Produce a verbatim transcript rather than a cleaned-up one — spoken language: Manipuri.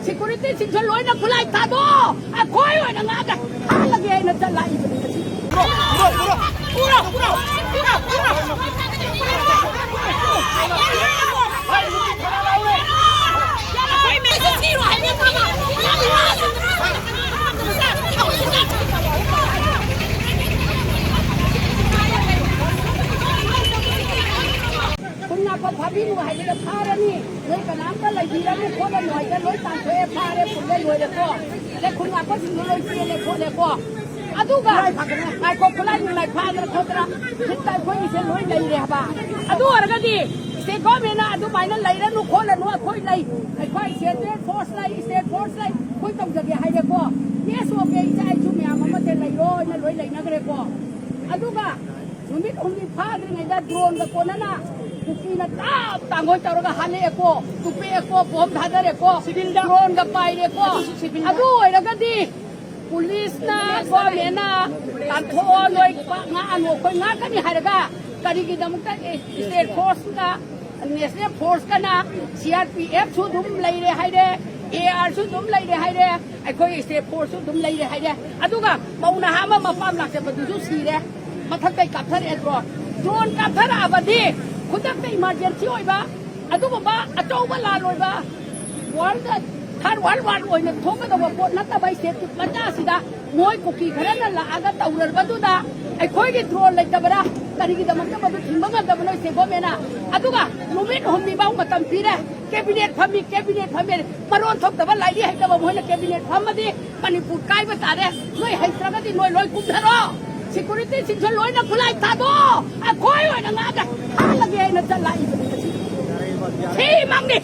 ꯁꯦꯀ꯭ꯌꯨꯔꯤꯇꯤꯁꯤꯡꯁꯨ ꯂꯣꯏꯅ ꯈꯨꯠꯂꯥꯏ ꯊꯥꯗꯣꯛꯑꯣ, ꯑꯩꯈꯣꯏ ꯑꯣꯏꯅ ꯉꯥꯛꯅ ꯍꯥꯠꯂꯒꯦ ꯍꯥꯏꯅ ꯆꯠꯂꯛꯏꯕꯅꯤ ꯉꯁꯤ꯫ ꯈꯨꯟ ꯉꯥꯛꯄ ꯐꯥꯕꯤꯅꯨ ꯍꯥꯏꯕꯗ ꯐꯥꯔꯅꯤ꯫ ꯅꯣꯏ ꯀꯅꯥꯝꯇ ꯂꯩꯕꯤꯔꯅꯨ ꯈꯣꯠꯂꯅꯨ ꯍꯥꯏꯗ ꯂꯣꯏ ꯇꯥꯟꯊꯣꯛꯑꯦ, ꯐꯥꯔꯦ, ꯄꯨꯜꯂꯦ, ꯂꯣꯏꯔꯦꯀꯣ꯫ ꯑꯗꯩ ꯈꯨꯟ ꯉꯥꯛꯄꯁꯤꯡꯗꯣ ꯂꯣꯏ ꯆꯦꯜꯂꯦ ꯈꯣꯠꯂꯦꯀꯣ꯫ ꯑꯗꯨꯒ ꯉꯥꯏꯈꯣ, ꯈꯨꯠꯂꯥꯏ ꯅꯨꯡꯂꯥꯏ ꯐꯥꯗꯅ ꯈꯣꯠꯇꯅ ꯍꯦꯛꯇ ꯑꯩꯈꯣꯏꯒꯤꯁꯦ ꯂꯣꯏ ꯂꯩꯔꯦ ꯍꯥꯏꯕ꯫ ꯑꯗꯨ ꯑꯣꯏꯔꯒꯗꯤ ꯁ꯭ꯇꯦꯠ ꯒꯣꯔꯃꯦꯟꯅ ꯑꯗꯨꯃꯥꯏꯅ ꯂꯩꯔꯅꯨ ꯈꯣꯠꯂꯅꯨ, ꯑꯩꯈꯣꯏ ꯂꯩ, ꯑꯩꯈꯣꯏ ꯁꯦꯟꯇ꯭ꯔꯦꯜ ꯐꯣꯔꯁ ꯂꯩ, ꯁ꯭ꯇꯦꯠ ꯐꯣꯔꯁ ꯂꯩ, ꯑꯩꯈꯣꯏ ꯇꯧꯖꯒꯦ ꯍꯥꯏꯔꯦꯀꯣ꯫ ꯑꯦꯁ ꯑꯣ ꯀꯦ ꯏꯆꯥ ꯏꯁꯨ ꯃꯌꯥꯝ ꯑꯃꯁꯦ ꯂꯩꯔꯣꯅ ꯂꯣꯏ ꯂꯩꯅꯈ꯭ꯔꯦꯀꯣ꯫ ꯑꯗꯨꯒ ꯅꯨꯃꯤꯠ ꯍꯨꯝꯅꯤ ꯐꯥꯗ꯭ꯔꯤꯉꯩꯗ ꯗ꯭ꯔꯣꯟꯒ ꯀꯣꯟꯅꯅ ꯀꯨꯀꯤꯅ ꯇꯥꯞ ꯇꯥꯡꯒꯣꯏ ꯇꯧꯔꯒ ꯍꯥꯠꯂꯛꯑꯦꯀꯣ, ꯇꯨꯞꯄꯛꯑꯦꯀꯣ, ꯕꯣꯝ ꯊꯥꯗꯔꯦꯀꯣ, ꯗ꯭ꯔꯣꯟꯒ ꯄꯥꯏꯔꯦꯀꯣ꯫ ꯑꯗꯨ ꯑꯣꯏꯔꯒꯗꯤ ꯄꯨꯂꯤꯁꯅ, ꯒꯣꯔꯃꯦꯟꯅ ꯇꯥꯟꯊꯣꯛꯑꯣ, ꯅꯣꯏ ꯄꯥꯛ ꯉꯥꯛꯑꯅꯨ, ꯑꯩꯈꯣꯏ ꯉꯥꯛꯀꯅꯤ ꯍꯥꯏꯔꯒ ꯀꯔꯤꯒꯤꯗꯃꯛꯇ state ꯐꯣꯔꯁꯀ, national ꯐꯣꯔꯁꯀꯅ, C R P ꯑꯦꯐꯁꯨ ꯑꯗꯨꯝ ꯂꯩꯔꯦ ꯍꯥꯏꯔꯦ, ꯑꯦ ꯑꯥꯔꯁꯨ ꯑꯗꯨꯝ ꯂꯩꯔꯦ ꯍꯥꯏꯔꯦ, ꯑꯩꯈꯣꯏ ꯁ꯭ꯇꯦꯠ ꯐꯣꯔꯁꯁꯨ ꯑꯗꯨꯝ ꯂꯩꯔꯦ ꯍꯥꯏꯔꯦ꯫ ꯑꯗꯨꯒ ꯃꯧ ꯅꯍꯥ ꯑꯃ ꯃꯄꯥꯝ ꯂꯥꯛꯆꯕꯗꯨꯁꯨ ꯁꯤꯔꯦ, ꯃꯊꯛꯇꯩ ꯀꯥꯞꯊꯔꯛꯑꯦ ꯗ꯭ꯔꯣꯟ꯫ ꯗ꯭ꯔꯣꯟ ꯀꯥꯞꯊꯔꯛꯑꯕꯗꯤ ꯈꯨꯗꯛꯇ ꯏꯃꯥꯔꯖꯦꯟꯁꯤ ꯑꯣꯏꯕ ꯑꯗꯨꯒꯨꯝꯕ ꯑꯆꯧꯕ ꯂꯥꯟ ꯑꯣꯏꯕ ꯋꯥꯔꯜꯗ ꯊꯥꯔ ꯋꯥꯔꯜ ꯋꯥꯔ ꯑꯣꯏꯅ ꯊꯣꯛꯀꯗꯧꯕ ꯄꯣꯠ ꯅꯠꯇꯕ ꯁ꯭ꯇꯦꯠ ꯃꯆꯥꯁꯤꯗ ꯃꯣꯏ ꯀꯨꯀꯤ ꯈꯔꯅ ꯂꯥꯛꯑꯒ ꯇꯧꯔꯕꯗꯨꯗ ꯑꯩꯈꯣꯏꯒꯤ ꯗ꯭ꯔꯣꯟ ꯂꯩꯇꯕꯔꯥ? ꯀꯔꯤꯒꯤꯗꯃꯛꯇ ꯃꯗꯨ ꯊꯤꯡꯕ ꯉꯝꯗꯕꯅꯣ ꯁ꯭ꯇꯦꯠ ꯒꯣꯔꯃꯦꯟꯅ? ꯑꯗꯨꯒ ꯅꯨꯃꯤꯠ ꯍꯨꯝꯅꯤꯐꯥꯎ ꯃꯇꯝ ꯄꯤꯔꯦ꯫ ꯀꯦꯕꯤꯅꯦꯠ ꯐꯝꯃꯤ, ꯀꯦꯕꯤꯅꯦꯠ ꯐꯝꯃꯤ꯫ ꯃꯔꯣꯟ ꯊꯣꯛꯇꯕ ꯂꯥꯏꯔꯤ ꯍꯩꯇꯕ ꯃꯣꯏꯅ ꯀꯦꯕꯤꯅꯦꯠ ꯐꯝꯃꯗꯤ ꯃꯅꯤꯄꯨꯔ ꯀꯥꯏꯕ ꯇꯥꯔꯦ꯫ ꯅꯣꯏ ꯍꯩꯇ꯭ꯔꯒꯗꯤ ꯅꯣꯏ ꯂꯣꯏ ꯀꯨꯝꯊꯔꯣ꯫ ꯁꯦꯀ꯭ꯌꯨꯔꯤꯇꯤꯁꯤꯡꯁꯨ ꯂꯣꯏꯅ ꯈꯨꯠꯂꯥꯏ ꯊꯥꯗꯣꯛꯑꯣ꯫ ꯑꯩꯈꯣꯏ ꯑꯣꯏꯅ ꯉꯥꯛꯅ ꯍꯥꯠꯂꯒꯦ ꯍꯥꯏꯅ ꯆꯠꯂꯛꯏꯕꯅꯤ ꯉꯁꯤ꯫ ꯁꯤꯃꯛꯅꯤ꯫